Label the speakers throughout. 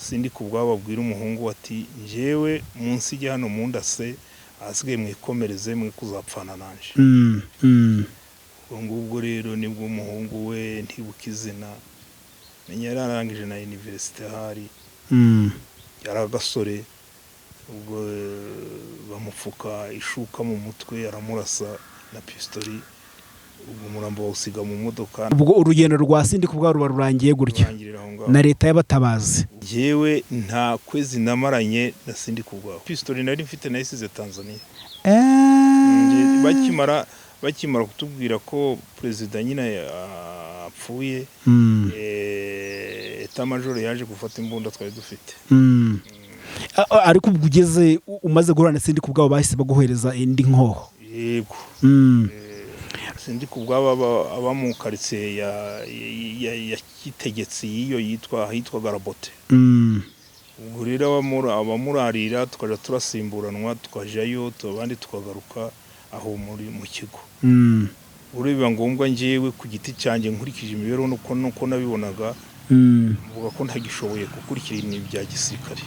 Speaker 1: Sindikubwabo abwira umuhungu ati: "Njyewe munsi ijya hano mundase, ahasigaye mwikomereze, mwe kuzapfana nanje." Ubwo ngubwo rero nibwo umuhungu we, ntibuka izina, menya yari arangije na université ahari, yari agasore ubwo, bamupfuka ishuka mu mutwe, aramurasa na pistori, ubwo umurambo bawusiga mu modoka.
Speaker 2: Ubwo urugendo rwa Sindikubwabo ruba rurangiye gutyo.
Speaker 1: Rurangirira aho ngaho.
Speaker 2: Na leta y'abatabazi.
Speaker 1: Njyewe nta kwezi namaranye na Sindikubwabo. Pistori nari mfite nayisize Tanzania. Bakimara kutubwira ko perezida nyine apfuye, état-major yaje gufata imbunda twari dufite.
Speaker 2: Ariko ubwo ugeze umaze guhura na Sindikubwabo, bahise baguhereza indi nkoho?
Speaker 1: Yego. Sindikubwabo aba mu karitsiye ya Kitegetsi y'iyo yitwa ahitwa Garabote. Ubwo rero abamurarira tukajya turasimburanwa, tukajyayo abandi tukagaruka aho muri mu kigo. Ubwo biba ngombwa njyewe ku giti cyanjye, nkurikije imibereho nuko nabibonaga, mvuga ko ntagishoboye gukurikira ibintu bya gisirikare.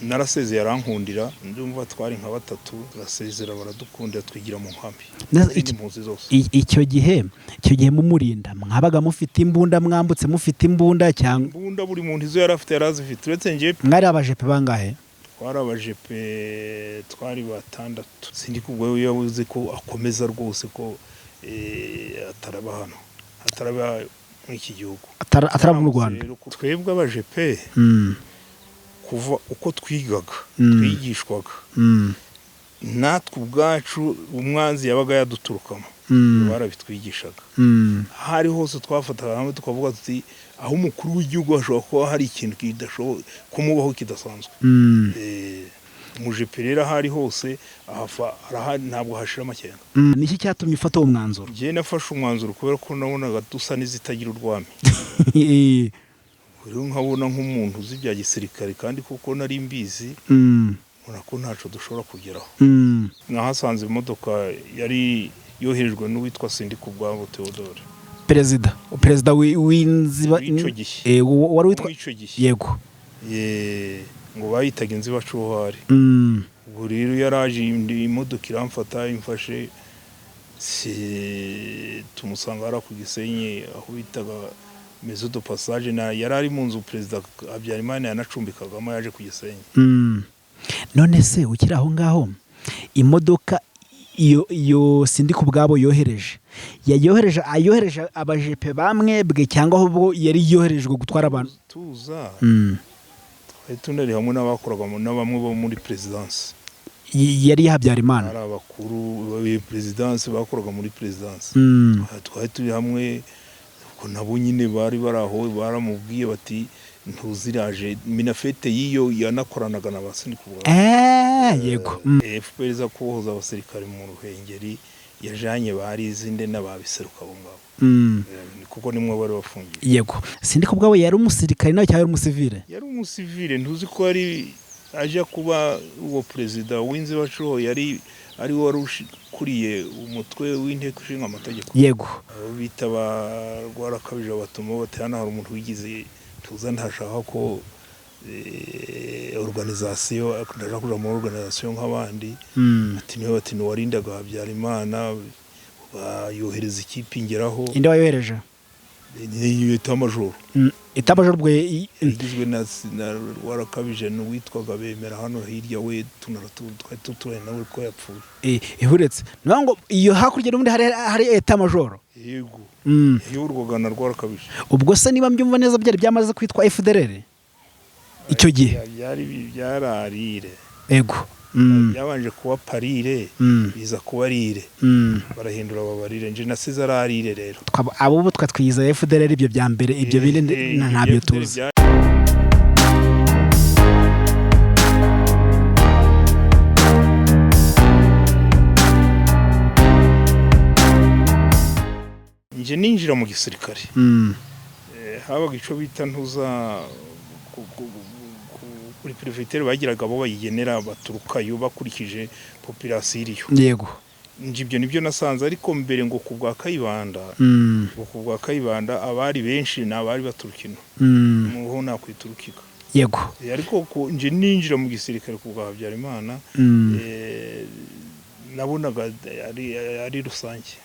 Speaker 1: Narasezeye, arankundira. Ndumva twari nka batatu, turasezera baradukundira, twigira mu nkambi izindi mpunzi zose.
Speaker 2: Icyo gihe mumurinda mwabaga mufite imbunda, mwambutse mufite imbunda cyangwa?
Speaker 1: Imbunda buri muntu izo yari afite yari azifite, uretse njye.
Speaker 2: Mwari abajepe bangahe?
Speaker 1: Twari abajepe, twari batandatu. Sindikubwo we yavuze ko akomeza rwose, ko ataraba hano, ataraba muri iki gihugu.
Speaker 2: Ataraba mu Rwanda.
Speaker 1: Rero twebwe abajepe, kuva uko twigaga, twigishwaga, natwe ubwacu umwanzi yabaga yaduturukamo, barabitwigishaga. Aho ari hose twafataga hamwe tukavuga tuti: "Aho umukuru w'igihugu hashobora kuba hari ikintu kidashoboye kumubaho kidasanzwe." Umujepe rero aho ari hose ahafa arahari, ntabwo hashira amakenga.
Speaker 2: Niki cyatumye ufata uwo mwanzuro?
Speaker 1: Njyewe nafashe umwanzuro kubera ko nabonaga dusa n'izitagira urwami. Rero nkabona nk'umuntu uzi ibya gisirikare, kandi kuko nari mbizi, mbona ko ntaco dushobora kugeraho. Nahasanze imodoka yari yoherejwe n'uwitwa Sindikubwabo Theodore.
Speaker 2: Perezida w'inziba
Speaker 1: W'ico gihe.
Speaker 2: Wari witwa
Speaker 1: W'ico gihe.
Speaker 2: Yego.
Speaker 1: Ngo bayitaga inzibacuho hari. Ubwo rero yaraje, imodoka iramfata, imfashe si tumusanga hariya ku Gisenyi aho bitaga Maison de Passage, na yari ari mu nzu perezida Habyarimana yanacumbikagamo yaje ku Gisenyi.
Speaker 2: None se ukiri aho ngaho, imodoka iyo Sindikubwabo yohereje, yayohereje ayohereje abajepe bamwebwe cyangwa ahubwo yari yoherejwe gutwara abantu?
Speaker 1: Tuza twari tunari hamwe n'abakoraga na bamwe bo muri présidence.
Speaker 2: Yari iya Habyarimana?
Speaker 1: Ari abakuru ba présidence, bakoraga muri présidence. Twari turi hamwe, ubwo nabo nyine bari bari aho, baramubwiye bati: "Ntuziraje Minaffet." Y'iyo yanakoranaga na ba Sindikubwabo.
Speaker 2: Yego.
Speaker 1: FPR iza kubohoza abasirikare mu Ruhengeri, yajanye barizinde n'ababiseruka abo ngabo. Kuko nimwe bari bafungiye.
Speaker 2: Yego. Sindikubwabo yari umusirikare nawe cyangwa yari umusivile?
Speaker 1: Yari umusivile. Ntuzi ko yari aja kuba uwo perezida w'inzibacuho, yari ari we wari ukuriye umutwe w'inteko ishinga amategeko. Abo bita ba Rwarakabije batuma bati: "Hano hari umuntu wigize tuza, ntashaka ko organisation, ndashaka kuja muri organisation nk'abandi." Ati niwe, bati niwarindaga Habyarimana, bayohereza ikipe ingeraho.
Speaker 2: Inde wayohereje?
Speaker 1: Ni état-major.
Speaker 2: État-major ubwo
Speaker 1: igizwe na Rwarakabije n'uwitwaga Bemera hano hirya, we twari tuturanye nawe ko yapfuye.
Speaker 2: Ihuretse ni ngo iyo hakurya n'ubundi hari état-major.
Speaker 1: Yego. Yayoborwaga na Rwarakabije.
Speaker 2: Ubwo se niba mbyumva neza, byari byamaze kwitwa FDLR icyo gihe?
Speaker 1: Byari byararire.
Speaker 2: Yego.
Speaker 1: Byabanje kuba PARIR, biza kuba RIR. Barahindura babarire, nje nasize ararire rero.
Speaker 2: Abo bo twatwiza FDLR, ibyo bya mbere, ibyo bindi ntabyo
Speaker 1: FDLR
Speaker 2: tuzi.
Speaker 1: Nje ninjira mu gisirikare, habaga icyo bita ntuza kuri préfecture, bagiraga abo bayigenera baturukayo bakurikije population iriyo. Nje ibyo nibyo nasanze, ariko mbere ngo ku bwa Kayibanda, ngo ku bwa Kayibanda abari benshi ni abari baturuka ino, muho nakwiturukika. Ariko nje ninjira mu gisirikare ku bwa Habyarimana, nabonaga ari rusange.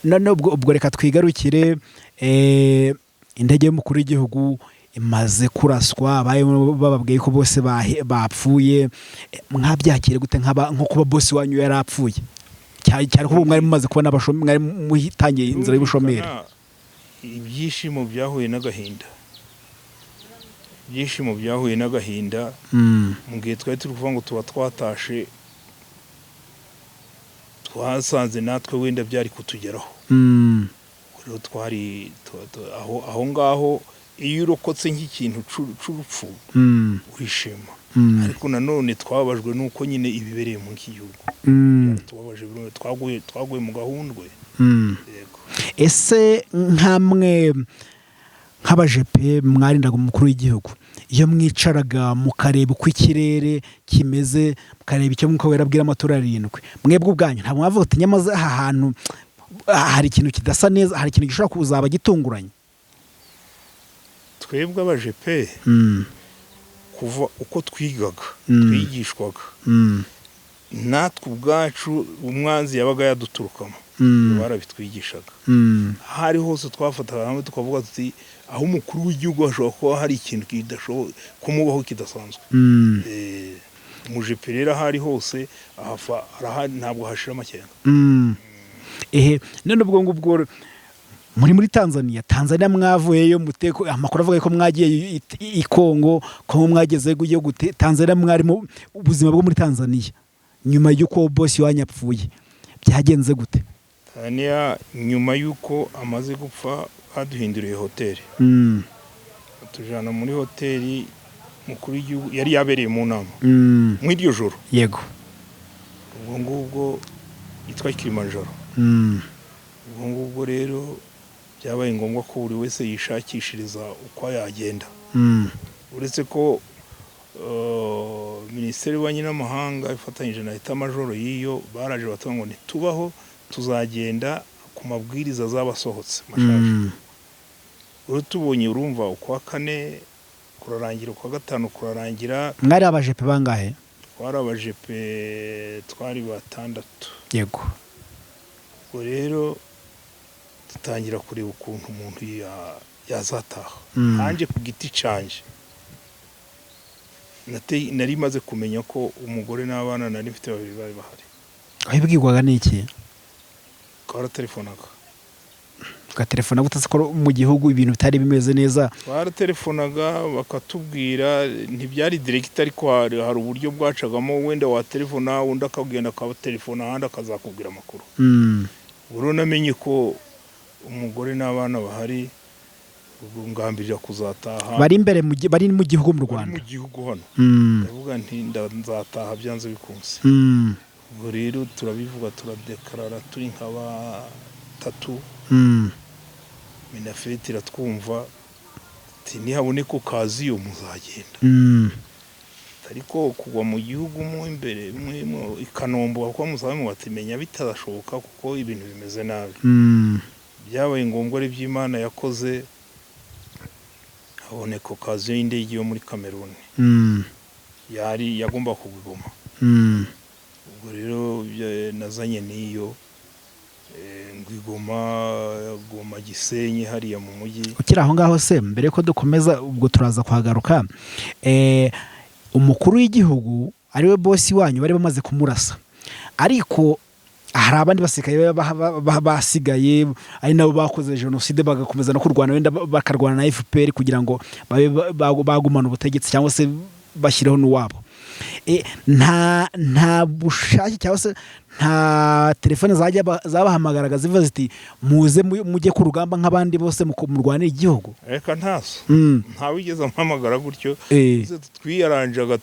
Speaker 2: None ubwo reka twigarukire, indege y'umukuru w'igihugu imaze kuraswa, bababwiye ko bose bapfuye, mwabyakire gute nko kuba bosi wanyu yari apfuye, cyane ko mwari mumaze kubona mwari muhitangiye inzira y'ubushomeri?
Speaker 1: Ibyishimo byahuye n'agahinda, ibyishimo byahuye n'agahinda. Mu gihe twari turi kuvuga ngo tuba twatashe, twasanze natwe wenda byari kutugeraho. Rero twari aho ngaho, iyo urokotse nk'ikintu c'urupfu, urishima. Ariko nanone twababajwe n'uko nyine ibibereye mu gihugu tubabaje, twaguye mu gahundwe. Yego.
Speaker 2: Ese nkamwe nk'abajepe mwarindaga umukuru w'igihugu, iyo mwicaraga mukareba uko ikirere kimeze, mukareba icyo Mwuka Wera abwira amatora arindwi, mwebwe ubwanyu ntabwo mwavuga uti: "Nyamaze aha hantu hari ikintu kidasa neza, hari ikintu gishobora kuzaba gitunguranye"?
Speaker 1: Twebwe abajepe, kuva uko twigaga, twigishwaga, natwe ubwacu umwanzi yabaga yaduturukamo, barabitwigishaga. Aho ari hose twafataga hamwe tukavuga tuti: "Aho umukuru w'igihugu hashobora kuba hari ikintu kidashoboye kumubaho kidasanzwe." Umujepe rero aho ari hose ahafa arahari, ntabwo hashira amakenga.
Speaker 2: Ehe, none ubwo ngubwo muri Tanzania mwavuyeyo muteko, amakuru avuga ko mwagiye i Kongo, ko mwageze yo gute Tanzania, mwarimo ubuzima bwo muri Tanzania nyuma y'uko bosi wanyu apfuye byagenze gute?
Speaker 1: Tanzania, nyuma y'uko amaze gupfa, baduhinduriye hoteli, batujyana muri hoteli mukuru w'igihugu yari yabereye mu nama muri iryo joro. Ubwo ngubwo yitwa Kilimanjaro. Ubwo ngubwo rero byabaye ngombwa ko buri wese yishakishiriza uko yagenda, uretse ko Minisiteri y'Ububanyi n'Amahanga ifatanyije na état-major y'iyo baraje batuvuga ngo ntitubaho, tuzagenda ku mabwiriza azaba asohotse mashasha. Rero tubonye, urumva, ukwa kane kurarangira, ukwa gatanu kurarangira.
Speaker 2: Mwari abajepe bangahe?
Speaker 1: Twari abajepe, twari batandatu. Ubwo rero dutangira kureba ukuntu umuntu yazataha. Hanjye ku giti canje nari maze kumenya ko umugore n'abana nari mfite babiri bari bahari.
Speaker 2: Wabibwirwaga n'iki?
Speaker 1: Twaratelefonaga.
Speaker 2: Ugatelefona gute se ko mu gihugu ibintu bitari bimeze neza?
Speaker 1: Twaratelefonaga bakatubwira, ntibyari direct, ariko hari uburyo bwacagamo, wenda watelefona undi akagenda akatelefona ahandi akazakubwira amakuru. Ubwo rero namenye ko umugore n'abana bahari, ubwo ngambirira kuzataha.
Speaker 2: Bari imbere bari mu gihugu mu
Speaker 1: Bari
Speaker 2: Rwanda?
Speaker 1: mu gihugu hano. Ndavuga nti nzataha byanze bikunze. Ubwo rero turabivuga, turadekarara turi nka batatu. MINAFFET iratwumva, ati: "Nihaboneka occasion muzagenda." Ariko kugwa mu gihugu mo imbere i Kanombe kuko musabe mu batimenya bitazashoboka kuko ibintu bimeze nabi. Byabaye ngombwa ari iby'Imana yakoze, haboneka occasion y'indege yo muri Cameroon. Yari yagomba kugwa i Goma. Ubwo rero nazanye n'iyo ngo i Goma, Goma Gisenyi hariya mu mujyi.
Speaker 2: Ukiri aho ngaho se, mbere ko dukomeza, ubwo turaza kuhagaruka, umukuru w'igihugu ariwe bosi wanyu bari bamaze kumurasa, ariko hari abandi basirikare basigaye ari nabo bakoze jenoside, bagakomeza no kurwana, wenda bakarwana na FPR kugira ngo babe bagumana ubutegetsi cyangwa se bashyireho n'uwabo. Nta bushake cyangwa se nta telefone zajya zabahamagaraga zivuga ziti: "Muze mujye ku rugamba nk'abandi bose murwanire igihugu"?
Speaker 1: Reka, ntazo. Ntawigeze ampamagara gutyo. Twese twiyaranjaga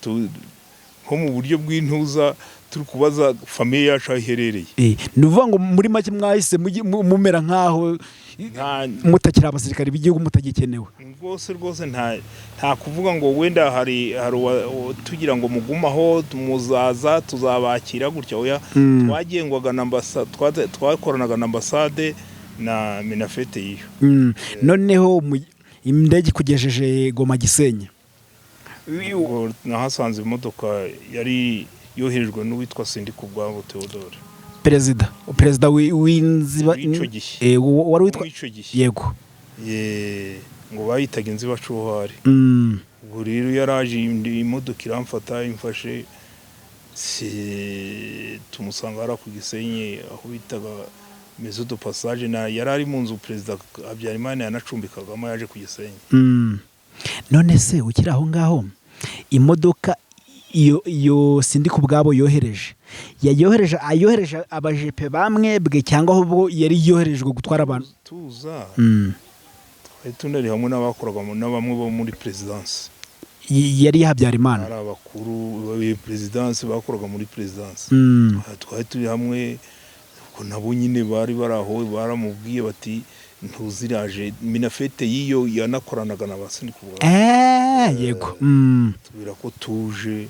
Speaker 1: nko mu buryo bw'intuza, turi kubaza famille yacu aho iherereye.
Speaker 2: Ni ukuvuga ngo muri make mwahise mumera nk'aho mutakiri abasirikare b'igihugu, mutagikenewe.
Speaker 1: Rwose rwose, nta kuvuga ngo wenda hari tugira ngo mugumaho, muzaza tuzabakira gutya, oya. Twagengwaga na twakoranaga na ambasade na MINAFFET y'iyo.
Speaker 2: Noneho indege ikugejeje Goma Gisenyi.
Speaker 1: Ubwo nahasanze imodoka yari yoherejwe n'uwitwa Sindikubwabo Theodore.
Speaker 2: Perezida w'inziba
Speaker 1: W'icyo gihe.
Speaker 2: Wari witwa
Speaker 1: W'icyo gihe.
Speaker 2: Yego.
Speaker 1: Ngo bayitaga inzibacuhari. Ubwo rero yaraje, imodoka iramfata, imfashe si tumusanga hariya ku Gisenyi aho bitaga Maison de Passage, na yari ari mu nzu Perezida Habyarimana yanacumbikagamo yaje ku Gisenyi.
Speaker 2: None se ukiri aho ngaho, imodoka iyo Sindikubwabo yohereje, yayohereje ayohereje abajepe bamwebwe cyangwa ahubwo yari yoherejwe gutwara abantu?
Speaker 1: Tuza twari tunari hamwe n'abakoraga na bamwe bo muri présidence.
Speaker 2: Yari iya Habyarimana?
Speaker 1: Ari abakuru ba présidence, bakoraga muri présidence. Twari turi hamwe, ubwo nabo nyine bari bari aho, baramubwiye bati ntuziraje MINAFFET y'iyo yanakoranaga na ba Sindikubwabo.
Speaker 2: Yego.
Speaker 1: Tubwira ko tuje,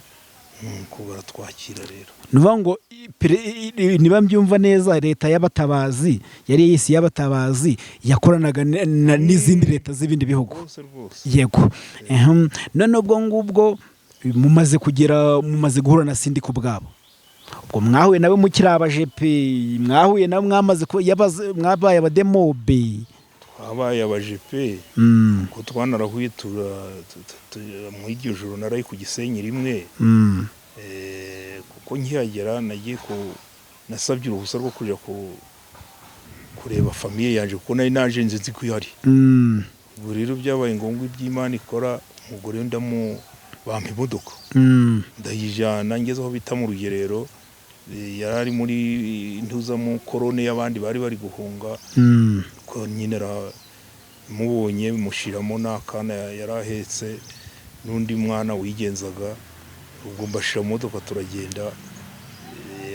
Speaker 1: nuko baratwakira rero.
Speaker 2: Ni ukuvuga ngo niba mbyumva neza, leta y'abatabazi yari yisi y'abatabazi yakoranaga n'izindi leta z'ibindi bihugu.
Speaker 1: Rwose rwose.
Speaker 2: Yego. None ubwo ngubwo mumaze kugera, mumaze guhura na Sindikubwabo, ubwo mwahuye nawe mukiri abajepe, mwahuye nawe mwamaze mwabaye abademobe?
Speaker 1: Twabaye abajepe, kuko twanarahuye muri iryo joro naraye ku Gisenyi rimwe. Kuko nkihagera nagiye ku nasabye uruhusa rwo kujya kureba famille yanjye, kuko nari naje nzi ko ihari. Ubwo rero byabaye ngombwa, iby'Imana ikora, umugore ndamu bampa imodoka, ndayijyana, ngeze aho bita mu Rugerero, yari ari muri ntuza mu colonne y'abandi bari bari guhunga, ko nyine mubonye mushiramo n'akana yari ahetse n'undi mwana wigenzaga. Ubwo mbashira mu modoka turagenda,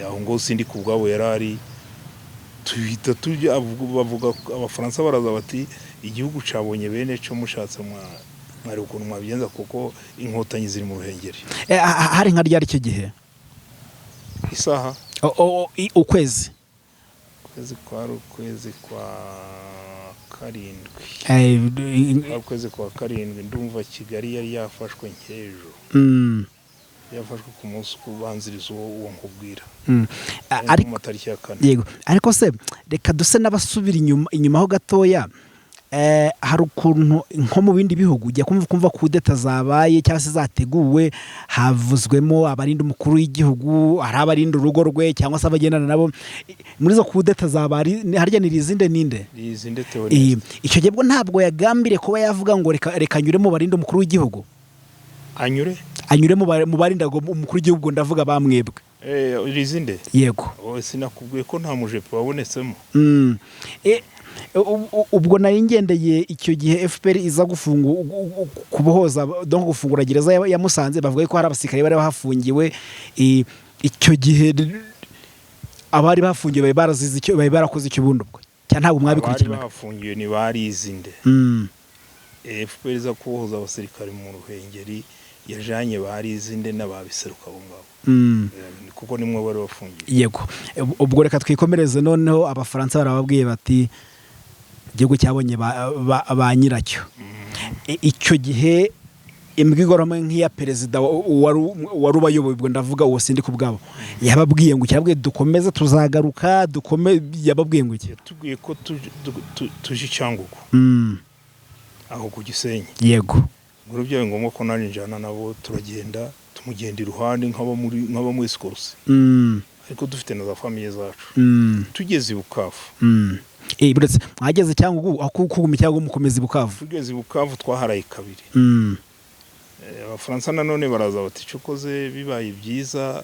Speaker 1: aho ngo Sindikubwabo yari ari, tuhita tujya bavuga Abafaransa baraza bati igihugu cabonye bene cyo, mushatse mwari ukuntu mwabigenza kuko Inkotanyi ziri mu Ruhengeri.
Speaker 2: Hari nka ryari icyo gihe?
Speaker 1: Isaha?
Speaker 2: Ukwezi.
Speaker 1: Ukwezi kwari ukwezi kwa karindwi. Kwari ukwezi kwa karindwi, ndumva Kigali yari yafashwe nk'ejo, yafashwe ku munsi ubanziriza uwo nkubwira, ari
Speaker 2: Ariko
Speaker 1: mu matariki ya 4.
Speaker 2: Yego, ariko se reka duse n'abasubira inyuma ho gatoya. Hari ukuntu nko mu bindi bihugu ujya kumva kudeta zabaye cyangwa se zateguwe, havuzwemo abarinda umukuru w'igihugu, hari abarinda urugo rwe cyangwa se abagendana nabo. Muri izo kudeta zabaye harya ni Lizinde ninde?
Speaker 1: Lizinde.
Speaker 2: Icyo gihe bwo ntabwo yagambiriye kuba yavuga ngo reka anyure mu barinda umukuru w'igihugu?
Speaker 1: Anyure?
Speaker 2: Anyure mu barinda umukuru w'igihugu, ndavuga bamwebwe.
Speaker 1: Lizinde?
Speaker 2: Yego.
Speaker 1: Oh, sinakubwiye ko nta mujepe wabonetsemo?
Speaker 2: Ubwo nari ngendeye icyo gihe FPR iza kubohoza, donc gufungura gereza ya Musanze, bavuga ko hari abasirikare bari bahafungiwe. Icyo gihe abari bafungiwe bari barazize icyo, bari barakoze icyo bundi ubwo cyangwa ntabwo
Speaker 1: Abari
Speaker 2: mwabikurikiranaga?
Speaker 1: bahafungiwe ni barizinde. FPR iza kubohoza abasirikare mu Ruhengeri yajanye barizinde n'ababiseruka abo ngabo, kuko nimwe bari bafungiye.
Speaker 2: Yego. Ubwo reka twikomereze. Noneho Abafaransa barababwiye bati igihugu cyabonye ba nyiracyo. Icyo gihe imbwirwaruhame nk'iya perezida wari ubayoboye, ubwo ndavuga uwo Sindikubwabo, yababwiye ngo iki? Yababwiye dukomeze tuzagaruka dukome, yababwiye ngo iki?
Speaker 1: Yatubwiye ko tuje i Cyangugu, aho ku Gisenyi. Ubwo rero byabaye ngombwa ko nanjye njyana nabo, turagenda, tumugenda iruhande nk'aba muri escorte, ariko dufite na za famille zacu. Tugeze i Bukavu,
Speaker 2: Buretse mwageze Cyangugu, aho kuguma i Cyangugu mukomeza i Bukavu?
Speaker 1: Tugeze i Bukavu twaharaye kabiri. Abafaransa nanone baraza bati icyo ukoze bibaye byiza,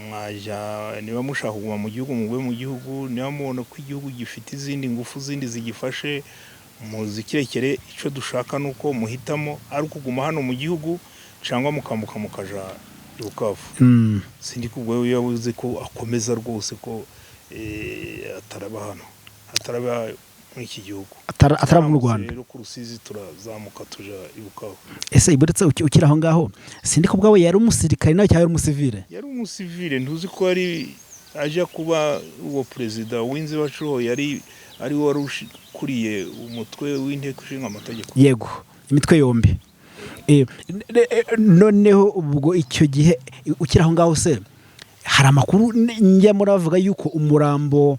Speaker 1: mwajya niba mushaka kuguma mu gihugu mugwe mu gihugu, niba mubona ko igihugu gifite izindi ngufu zindi zigifashe muzikirekere, icyo dushaka ni uko muhitamo ari ukuguma hano mu gihugu cyangwa mukambuka mukaja I Bukavu. Sindikubwabo yavuze ko akomeza rwose, ko ataraba hano, ataraba muri iki gihugu.
Speaker 2: Ataraba mu
Speaker 1: Twambutse
Speaker 2: Rwanda.
Speaker 1: Rero ku Rusizi turazamuka tuja i Bukavu.
Speaker 2: Ese buretse ukiri aho ngaho, Sindikubwabo yari umusirikare nawe cyangwa yari umusivile?
Speaker 1: Yari umusivile. Ntuzi ko yari aja kuba uwo perezida w'inzibacyuho, yari ari we wari ukuriye umutwe w'inteko ishinga amategeko.
Speaker 2: Yego, imitwe yombi. Noneho ubwo icyo gihe ukiri aho ngaho se, hari amakuru njya muravuga yuko umurambo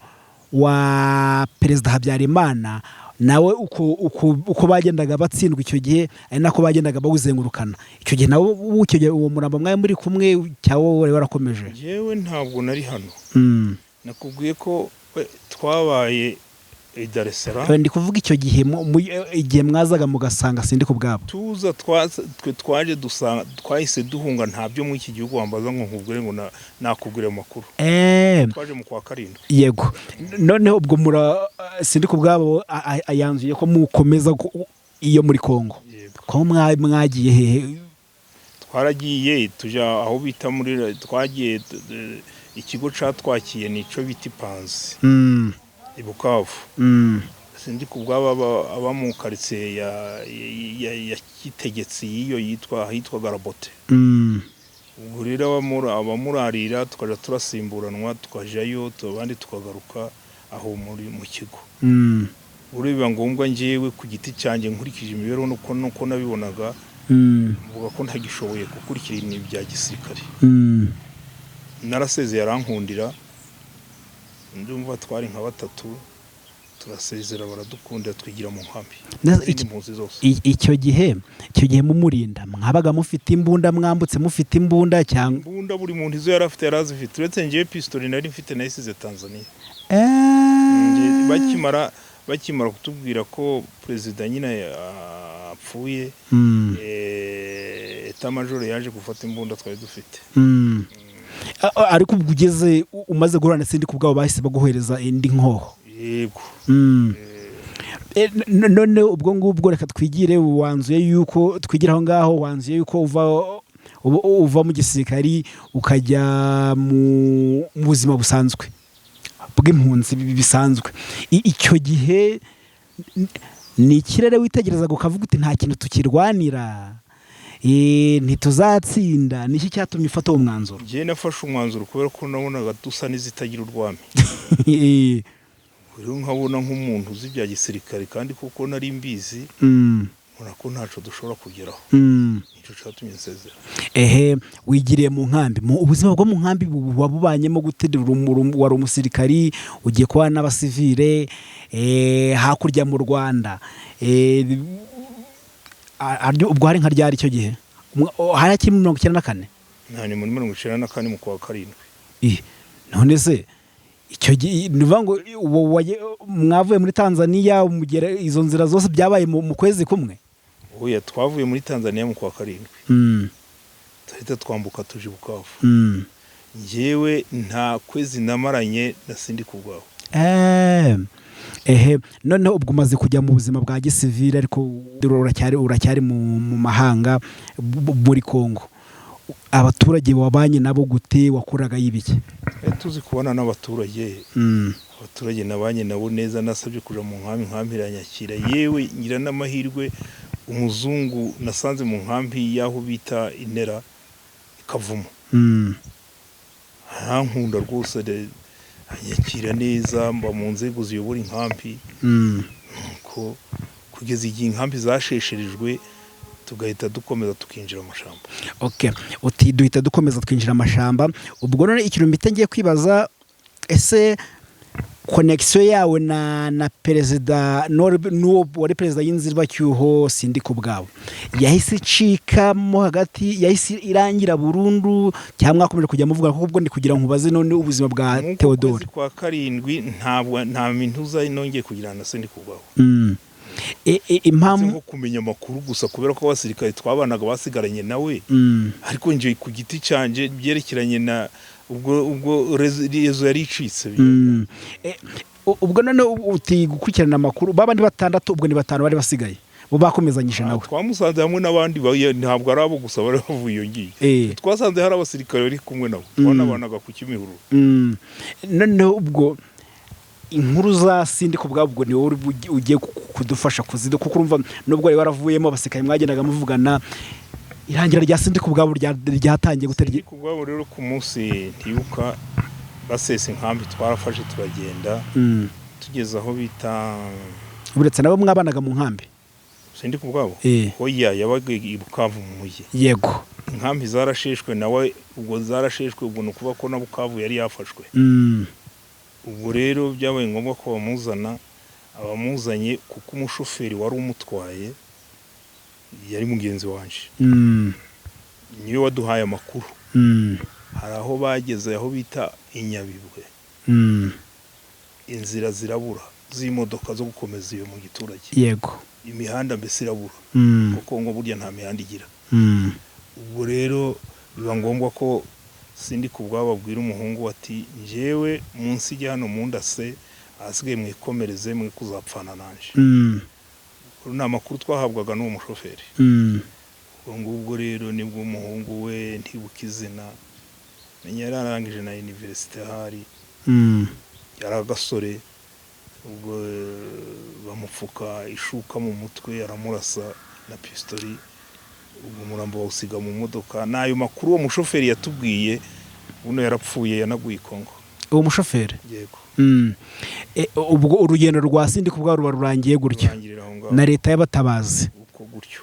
Speaker 2: wa Perezida Habyarimana nawe uko bagendaga batsindwa icyo gihe ari nako bagendaga bawuzengurukana. Icyo gihe nawe, icyo gihe uwo murambo mwari muri kumwe cyangwa wowe wari warakomeje?
Speaker 1: Yewe, ntabwo nari hano. Nakubwiye ko twabaye i Dar es Salaam.
Speaker 2: Ndi kuvuga icyo gihe igihe mwazaga mugasanga Sindikubwabo.
Speaker 1: Tuza twe twaje dusanga, twahise duhunga. Nta byo muri iki gihugu wambaza ngo nkubwire ngo nakubwire amakuru. Twaje mu kwa karindwi.
Speaker 2: Yego, noneho ubwo mura Sindikubwabo ayanzuye ko mukomeza iyo muri Kongo.
Speaker 1: Yego.
Speaker 2: Ko mwagiye hehe?
Speaker 1: Twaragiye tuja aho bita muri, twagiye ikigo catwakiye nico bita Ipanzi i Bukavu. Sindikubwabo aba mu karitsiye ya Kitegetsi y'iyo yitwa ahitwa Garabote. Ubwo rero abamurarira tukaja turasimburanwa, tukajayo abandi tukagaruka aho muri mu kigo. Ubwo biba ngombwa njyewe ku giti cyanjye, nkurikije imibereho nuko nabibonaga, mvuga ko ntagishoboye gukurikira ibintu bya gisirikare. Narasezeye, arankundira. Ndumva twari nka batatu, turasezera baradukundira, twigira mu nkambi
Speaker 2: Neza,
Speaker 1: izindi mpunzi zose.
Speaker 2: Icyo gihe mumurinda mwabaga mufite imbunda, mwambutse mufite imbunda cyangwa?
Speaker 1: Imbunda buri muntu izo yari afite yari azifite, uretse njyewe pistori nari mfite nayisize Tanzania. Bakimara kutubwira ko perezida nyine apfuye, état-major yaje gufata imbunda twari dufite.
Speaker 2: Ariko ubwo ugeze umaze guhura na Sindikubwabo, bahise baguhereza indi nkoho?
Speaker 1: Yego.
Speaker 2: None ubwo ngubwo reka twigire, wanzuye yuko twigira aho ngaho, wanzuye yuko uva mu gisirikari ukajya mu buzima busanzwe bw'impunzi bisanzwe. Icyo gihe ni ikirere witegerezaga ukavuga uti: "Nta kintu tukirwanira, ntituzatsinda"? Ni iki cyatumye ufata uwo mwanzuro?
Speaker 1: Njyewe nafashe umwanzuro kubera ko nabonaga dusa n'izitagira urwami. Rero nkabona nk'umuntu uzi ibya gisirikare, kandi kuko nari mbizi, mbona ko ntaco dushobora kugeraho. Nicyo cyatumye nsezera.
Speaker 2: Ehe, wigiriye mu nkambi. Mu ubuzima bwo mu nkambi buba bubanyemo gute? Wari umusirikari, ugiye kubana n'abasivile hakurya mu Rwanda. Ubwo hari nka ryari icyo gihe? Hari hakiri muri 94?
Speaker 1: Nta, ni muri 94 mu kwa karindwi.
Speaker 2: Ih, none se icyo gihe ni ukuvuga ngo uwo mwavuye muri Tanzania mugera izo nzira zose byabaye mu kwezi kumwe?
Speaker 1: Oya, twavuye muri Tanzania mu kwa karindwi, tuhita twambuka tuje i Bukavu. Njyewe nta kwezi namaranye na Sindikubwabo.
Speaker 2: Ehe, noneho ubwo umaze kujya mu buzima bwa gisivile, ariko uracyari mu mahanga, muri Kongo. Abaturage wabanye nabo gute? Wakoraga ibiki?
Speaker 1: Tuzi kubana n'abaturage. Abaturage nabanye nabo neza. Nasabye kuja mu nkambi, inkambi iranyakira. Yewe, ngira n'amahirwe, umuzungu nasanze mu nkambi y'aho bita Inera Kavumu arankunda rwose, anyakira neza, mba mu nzego ziyobora inkambi. Ko kugeza igihe inkambi zashesherejwe, tugahita dukomeza tukinjira amashamba.
Speaker 2: Okay, uti duhita dukomeza twinjira amashamba. Ubwo none ikintu mpita ngiye kwibaza, ese connexion yawe na perezida n'uwo wari perezida y'inzibacyuho Sindikubwabo yahise icikamo hagati, yahise irangira burundu, cyangwa mwakomeje kujya muvuga? Kuko ubwo ndi kugira ngo nkubaze none ubuzima bwa
Speaker 1: Mw'uko
Speaker 2: Theodore.
Speaker 1: kwezi kwa karindwi ntabwo nta mintuza nongeye kugirana na Sindikubwabo.
Speaker 2: Impamvu?
Speaker 1: Nko kumenya amakuru gusa, kubera ko abasirikare twabanaga basigaranye nawe. Ariko njye ku giti cyanjye, byerekeranye na ubwo réseau yari icitse.
Speaker 2: Ubwo none uti gukurikirana amakuru babandi batandatu, ubwo ni batanu bari basigaye. Bo bakomezanyije nawe?
Speaker 1: Twamusanze hamwe n'abandi, ntabwo ari abo gusa bari bavuye iyo ngiyo. Twasanze hari abasirikare bari kumwe nabo, twanabanaga ku Kimihurura.
Speaker 2: Noneho ubwo inkuru za Sindi ku bwabo, ubwo ni wowe ugiye kudufasha kuzido, kuko urumva nubwo wari waravuyemo, abasirikare mwagendaga muvugana. Irangira rya Sindi ku bwabo ryatangiye gute?
Speaker 1: Sindi ku bwabo rero, ku munsi ntibuka basesa inkambi, twarafashe turagenda. Tugeze aho bita
Speaker 2: Uretse nabo mwabanaga mu nkambi?
Speaker 1: Sindi ku bwabo?
Speaker 2: Eh.
Speaker 1: Oya, yabaga i Bukavu mu mujyi. Inkambi zarasheshwe nawe, ubwo zarasheshwe, ubwo ni ukuvuga ko na Bukavu yari yafashwe. Ubwo rero byabaye ngombwa ko bamuzana, abamuzanye kuko umushoferi wari umutwaye yari mugenzi wanje, niwe waduhaye amakuru. Hari aho bageze, aho bita i Nyabibwe, inzira zirabura z'imodoka zo gukomeza iyo mu giturage. Imihanda mbese irabura, kuko ngo burya nta mihanda igira. Ubwo rero biba ngombwa ko Sindi ku bwabo abwira umuhungu ati: "Njyewe munsi ijya hano mundase, ahasigaye mwikomereze, mwe kuzapfana nanje." Ni amakuru twahabwaga n'uwo mushoferi. Ubwo ngubwo rero nibwo umuhungu we, ntibuka izina, menya yari arangije na université ahari, yari agasore. Ubwo bamupfuka ishuka mu mutwe, aramurasa na pistori, ubwo umurambo bawusiga mu modoka. Ni ayo makuru uwo mushoferi yatubwiye. Buno yarapfuye, yanaguye i Kongo.
Speaker 2: Uwo mushoferi?
Speaker 1: Yego.
Speaker 2: Ubwo urugendo rwa Sindi ku bwabo ruba rurangiye gutyo?
Speaker 1: Rurangirira aho ngaho.
Speaker 2: Na leta y'abatabazi?
Speaker 1: Uko gutyo.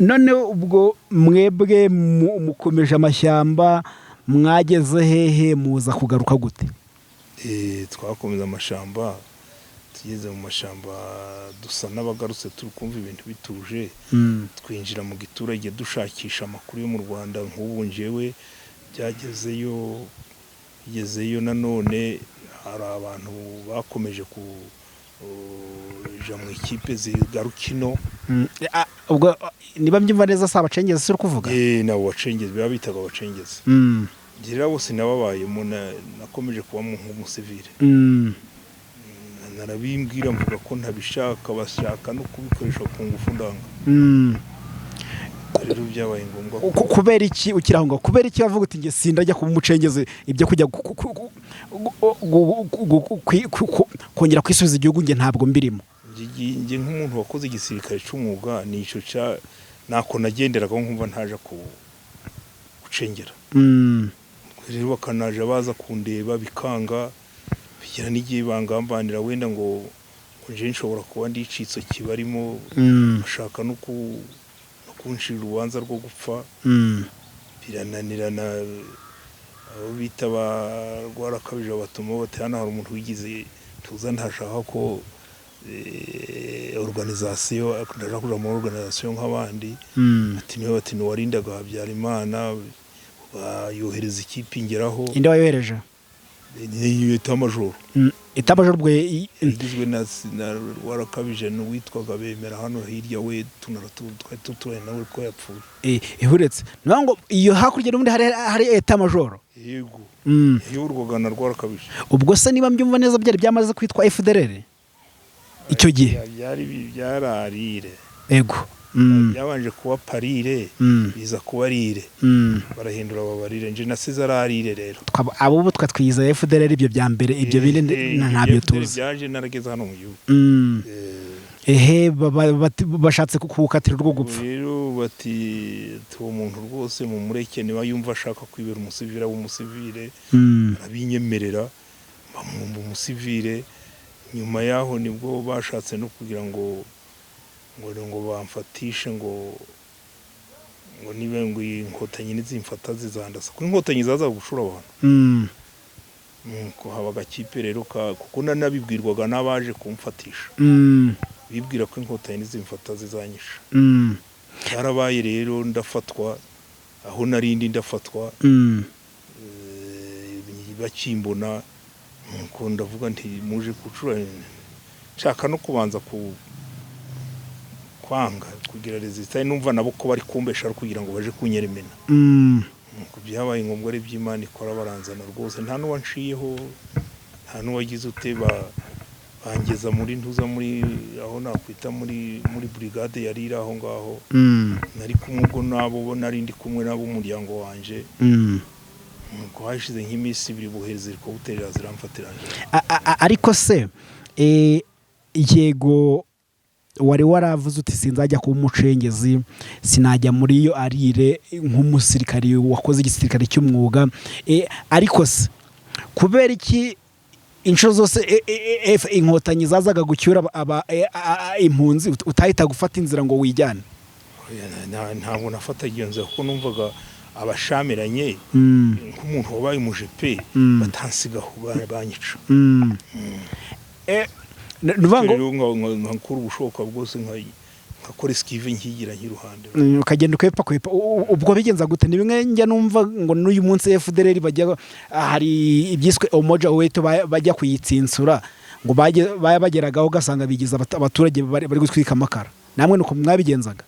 Speaker 2: None ubwo mwebwe mukomeje amashyamba, mwageze hehe? Muza kugaruka gute?
Speaker 1: Twakomeza amashamba, tugeze mu mashamba dusa n'abagarutse, turi kumva ibintu bituje. Twinjira mu giturage dushakisha amakuru yo mu Rwanda. Nk'ubu njyewe byagezeyo, bigezeyo nanone hari abantu bakomeje kuja mu ikipe zigaruka ino.
Speaker 2: Ubwo niba mbyumva neza, si abacengezi si uri kuvuga?
Speaker 1: Nabo bacengezi, biba bitaga abacengezi. Njye rero bose nababayemo, nakomeje kuba nk'umusivile. Narabimbwira, mvuga ko ntabishaka, bashaka no kubikoresha ku ngufu, ndanga. Rero byabaye ngombwa ko
Speaker 2: Kubera iki ukiri aho ngaho, kubera iki wavuga uti: "Njye sindajya kuba umucengezi"? Ibyo kujya kongera kwisubiza igihugu, njye ntabwo mbirimo.
Speaker 1: Njye nk'umuntu wakoze igisirikare cy'umwuga, nicyo cya nako nagenderagaho, nkumva ntaja gucengera. Rero bakanaja baza kundeba bikanga, bigera n'igihe bangambanira wenda ngo nje nshobora kuba ndi icitso kibarimo, bashaka no kunshira urubanza rwo gupfa. Birananirana. Abo bita ba Rwarakabije batuma bati: "Hano hari umuntu wigize tuza, ntashaka ko organisation, ndashaka kuja muri organisation nk'abandi." Ati niwe, bati niwarindaga Habyarimana. Bayohereza ikipe ingeraho.
Speaker 2: Inde wayohereje?
Speaker 1: Ni état-major.
Speaker 2: État-major ubwo
Speaker 1: igizwe na Rwarakabije n'uwitwaga Bemera hano hirya, we tunara twari tuturanye nawe ko yapfuye.
Speaker 2: Ihuretse ni ukuvuga ngo iyo hakurya n'ubundi hari état-major?
Speaker 1: Yego. Yayoborwaga na Rwarakabije.
Speaker 2: Ubwo se niba mbyumva neza, byari byamaze kwitwa FDLR icyo gihe?
Speaker 1: Byari byararire.
Speaker 2: Ego.
Speaker 1: Byabanje kuba PARIR, biza kuba RIR. Barahindura babarire, nje nasize ararire rero.
Speaker 2: Abo bo twatwiza FDLR, ibyo bya mbere, ibyo bine ntabyo
Speaker 1: FDLR
Speaker 2: tuzi.
Speaker 1: Byaje narageze hano mu gihugu.
Speaker 2: Ehe, bashatse kuwukatira urwo gupfa.
Speaker 1: Rero bati: "Uwo muntu rwose mumureke, niba yumva ashaka kwibera umusivile w'umusivile." Arabinyemerera, bamwumva umusivile. Nyuma yaho nibwo bashatse no kugira ngo bamfatishe, ngo niba ngo inkotanyi nizimfata zizandasa, kuko inkotanyi zazaga gucura abantu. Nuko haba agakipe rero kuko nanabibwirwaga n'abaje kumfatisha, bibwira ko inkotanyi nizimfata zizanyisha. Byarabaye rero, ndafatwa aho narindi, ndafatwa. Bakimbona, nuko ndavuga nti: "Muje gucura." Nshaka no kubanza ku kwanga kugira resistance, numva nabo ko bari kumbesha ari kugira ngo baje kunyeremena. Nuko byabaye ngombwa ari iby'Imana ikora, baranzana rwose, nta n'uwanciyeho, nta n'uwagize ute ba Bangeza muri ntuza, muri aho nakwita muri brigade yari iri aho ngaho. Nari kumwe ubwo nabo bo, nari ndi kumwe nabo, umuryango wanje. Nuko hashize nk'iminsi 2 bohereza helicopter ziramfatira.
Speaker 2: Ariko se yego wari waravuze uti: "Sinzajya kuba umucengezi, sinajya muri iyo arire nk'umusirikari wakoze igisirikare cy'umwuga." Ariko se kubera iki inshuro zose Inkotanyi zazaga gucyura impunzi utahita gufata inzira ngo wijyane?
Speaker 1: Oya, ntabwo nafataga iyo nzira kuko numvaga abashamiranye nk'umuntu wabaye umujepe batansigaho, banyica.
Speaker 2: Ni ukuvuga ngo
Speaker 1: Rero nkakora ubushoboka bwose nkakora esquive, nkigira nk'iruhande.
Speaker 2: Ukagenda ukwepa kwepa. Ubwo bigenza gute? Ni bimwe njya numva ngo n'uyu munsi FDLR bajya, hari ibyiswe Umoja Wetu, bajya kuyitsinsura ngo bageragaho ugasanga bigize abaturage bari gutwika amakara. Namwe nuko mwabigenzaga?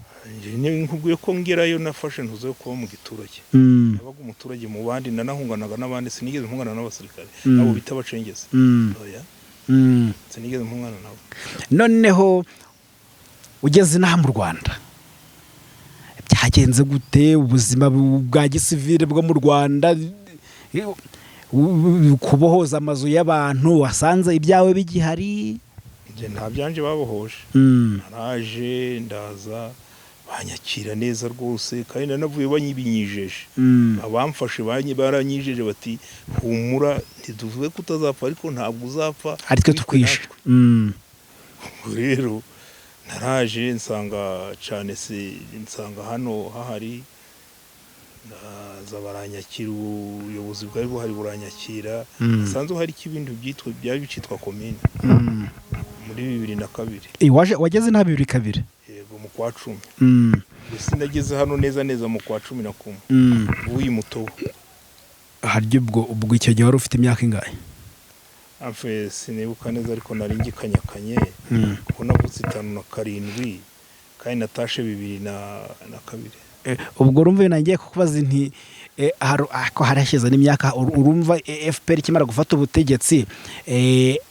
Speaker 1: Njye nkubwiye ko ngerayo nafashe ntuze yo kuba mu giturage. Nabaga umuturage mu bandi, nanahunganaga n'abandi, sinigeze mpungana n'abasirikare abo bita abacengezi. Oya, sinigeze mpungana nabo.
Speaker 2: Noneho ugeze inaha mu Rwanda byagenze gute? Ubuzima bwa gisivile bwo mu Rwanda, kubohoza amazu y'abantu, wasanze ibyawe bigihari?
Speaker 1: Njye nta byanje babohoje. Naraje, ndaza, banyakira neza rwose, kandi nanavuye banyibinyijeje. Abamfashe baranyijeje bati: "Humura, ntituvuge ko utazapfa, ariko ntabwo uzapfa
Speaker 2: ari twe
Speaker 1: wishwe
Speaker 2: tukwishe."
Speaker 1: natwe." Ubwo rero naraje nsanga cyane se, nsanga hano hahari, ndaza baranyakira, ubuyobozi bwari buhari buranyakira. Hasanzwe hari ibintu byitwa byari bicitwa komine muri 2002.
Speaker 2: Waje wageze nta 2002?
Speaker 1: Yego, mu kwa 10. Mbese nageze hano neza neza mu kwa 11 w'uyu mutobo.
Speaker 2: Harya ubwo icyo gihe wari ufite imyaka ingahe?
Speaker 1: Afe, sinibuka neza, ariko nari ngikanyakanye kuko navutse 57 kandi natashe 2002.
Speaker 2: Ubwo urumva nangiye kukubaza nti ko harashize n'imyaka, urumva FPR ikimara gufata ubutegetsi,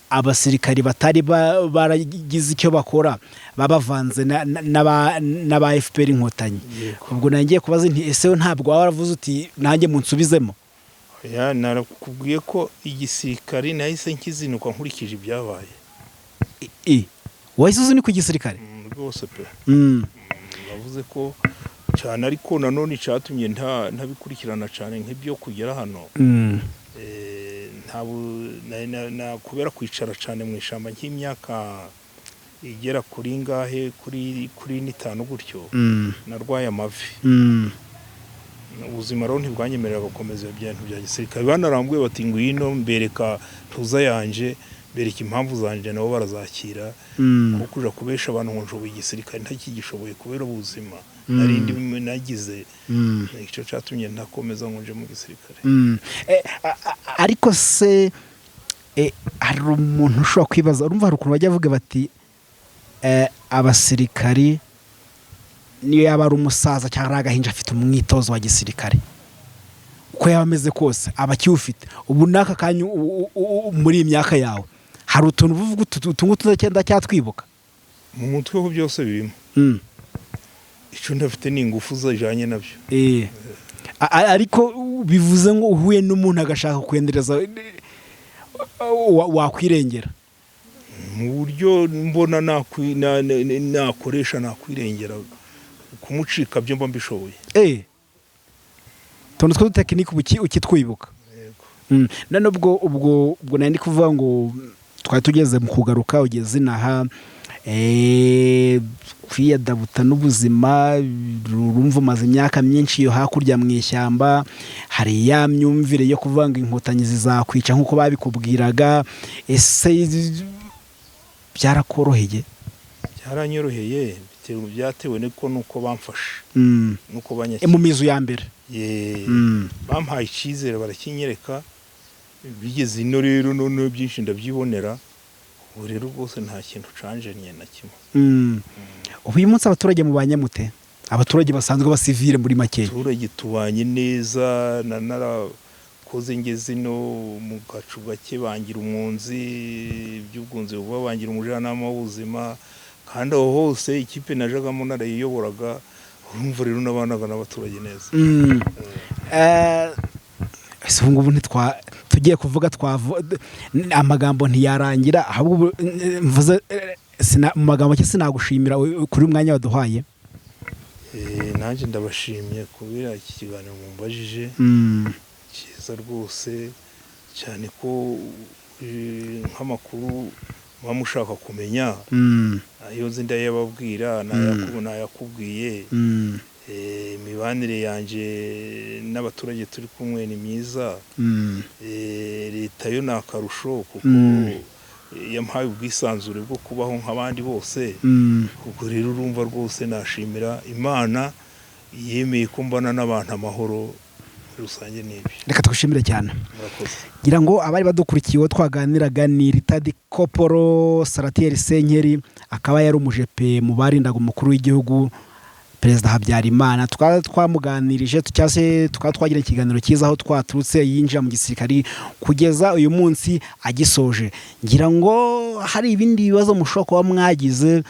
Speaker 2: abasirikari batari baragize icyo bakora babavanze n'aba FPR Inkotanyi.
Speaker 1: Yego.
Speaker 2: Ubwo nangiye kubaza nti: "Ese we ntabwo waba waravuze uti nanjye munsubizemo?"
Speaker 1: Ya, narakubwiye ko igisirikare nahise nkizinuka nkurikije ibyabaye.
Speaker 2: Wahise uzi ni ku gisirikare?
Speaker 1: Rwose pe. Bavuze ko cyane, ariko nanone icyatumye ntabikurikirana cyane nk'ibyo kugera hano, kubera kwicara cyane mu ishyamba nk'imyaka igera kuri ngahe, kuri n'itanu gutyo, narwaye amavi. Ubuzima rero ntibwanyemerera gukomeza ibyo bintu bya gisirikare. Banarambuye bati: "Ngwino." Mbereka tuza yanje, mbereka impamvu zanje, nabo barazakira. Kuko kuja kubesha abantu ngo nshoboye igisirikare ntakigishoboye kubera ubuzima nari ndi nagize, icyo cyatumye ntakomeza ngo nje mu gisirikare.
Speaker 2: Ariko se hari umuntu ushobora kwibaza, urumva hari ukuntu bajya bavuga bati abasirikari niyo yaba ari umusaza cyangwa ari agahinja afite umwitozo wa gisirikare, uko yaba ameze kose aba akiwufite. Ubu n'aka kanya muri iyi myaka yawe hari utuntu uvuga utu ngutu ndacyatwibuka?
Speaker 1: Mu mutwe ho byose birimo. Icyo ndafite ni ingufu zijanye nabyo.
Speaker 2: Ariko bivuze ngo uhuye n'umuntu agashaka kwendereza, wakwirengera?
Speaker 1: Mu buryo mbona nakoresha nakwirengera, kumucika byo mba mbishoboye.
Speaker 2: Utuntu tw'udutekinike ubu ukitwibuka?
Speaker 1: Yego.
Speaker 2: None ubwo nari ndi kuvuga ngo twari tugeze mu kugaruka, ugeze inaha, kwiyadabuta n'ubuzima, urumva umaze imyaka myinshi iyo hakurya mu ishyamba, hari ya myumvire yo kuvuga ngo Inkotanyi zizakwica nk'uko babikubwiraga. Ese byarakoroheye?
Speaker 1: Byaranyoroheye, byatewe nuko bamfashe nuko banyakiriye.
Speaker 2: Mu mizu ya mbere?
Speaker 1: Ye, bampaye icyizere, barakinyereka. Bigeze ino rero noneho byinshi ndabyibonera. Ubu rero rwose nta kintu canjeniye na kimwe.
Speaker 2: Ubu uyu munsi abaturage mubanye mute? Abaturage basanzwe basivire muri makeya.
Speaker 1: Abaturage tubanye neza, na narakoze. Cyakoze ngeze ino mu gacu gake bangira umwunzi, iby'ubwunzi buba bangira umujyanama w'ubuzima, kandi aho hose ikipe najagamo narayiyoboraga. Urumva rero nabanaga n'abaturage neza.
Speaker 2: Ese ubu ngubu ntitwa tugiye kuvuga, amagambo ntiyarangira. Ahubwo ubu, mvuze mu magambo make sinagushimira kuri uyu mwanya waduhaye.
Speaker 1: Nanjye ndabashimye kubera iki kiganiro mumbajije, cyiza rwose cyane, ko nk'amakuru muba mushaka kumenya, ayo nzi ndayababwira, nayakubwiye. Imibanire yanjye n'abaturage turi kumwe ni myiza. Leta yo ni akarusho kuko yampaye ubwisanzure bwo kubaho nk'abandi bose. Ubwo rero urumva rwose nashimira Imana yemeye ko mbana n'abantu amahoro muri rusange n'ibyo.
Speaker 2: Reka tugushimire cyane.
Speaker 1: Murakoze.
Speaker 2: Ngira ngo abari badukurikiye, uwo twaganiraga ni retired Corporal Salatiyeri Senkeri, akaba yari umujepe mu barindaga umukuru w'igihugu, Perezida Habyarimana. Tukaba twamuganirije cyangwa se tukaba twagira ikiganiro cyiza, aho twaturutse yinjira mu gisirikari kugeza uyu munsi agisoje. Ngira ngo hari ibindi bibazo mushobora kuba mwagize,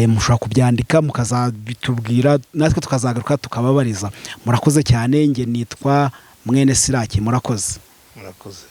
Speaker 2: mushobora kubyandika mukazabitubwira, natwe tukazagaruka tukababariza. Murakoze cyane. Njye nitwa Mwene Siraki. Murakoze.
Speaker 1: Murakoze.